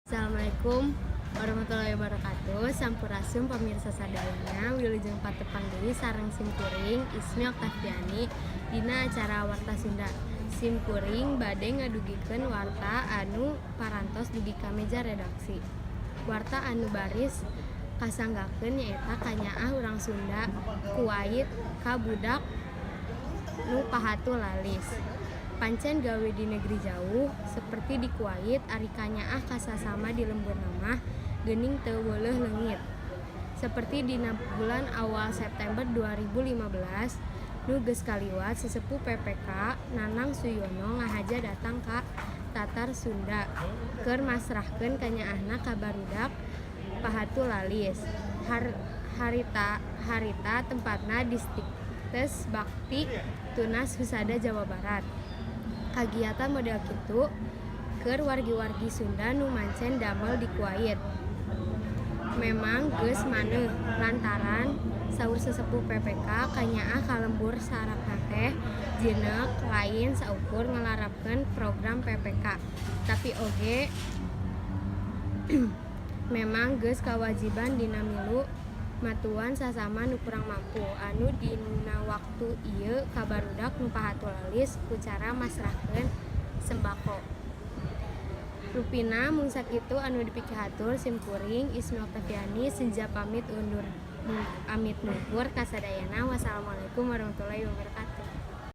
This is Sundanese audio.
Assalamualaikum warahmatullahi wabarakatuh. Sampurasun, pamirsa sadayana. Wilujeng patepang deui sareng simkuring, Ismi Oktaviani, dina acara Warta Sunda. Simkuring bade ngadugikeun warta anu parantos dugi ka meja redaksi. Warta anu baris kasanggakeun nyaeta kanyaah urang Sunda Kuwait ka budak nu pahatu lalis. Pancen gawe di negeri jauh seperti di Kuwait, ari kanyaah ka sasama di lemburna mah geuning teu weuleuh leungit. Seperti dina bulan awal September 2015 nu geus kaliwat, sesepuh PPK Nanang Suyono ngahaja datang ka Tatar Sunda keur masrahkeun kanyaahna ka barudak pahatu lalis. Harita tempatna di Stikes Bakti Tunas Husada, Jawa Barat. Kagiatan model kitu keur wargi-wargi Sunda nu mancen damel di Kuwait memang geus maneuh, lantaran saur sesepuh PPK, kanyaah ka lembur sarakna teh jineuk lain saukur ngalarapkeun program PPK, tapi oge memang geus kawajiban dina milu matuan sasama nu kurang mampu, anu dina waktu ieu ka barudak nu pahatu lalis ku cara masrahkeun sembako. Rupina mung sakitu anu dipikahatur simkuring, Ismi Oktaviani, senja pamit undur, amit mungkur kasadayana. Wassalamualaikum warahmatullahi wabarakatuh.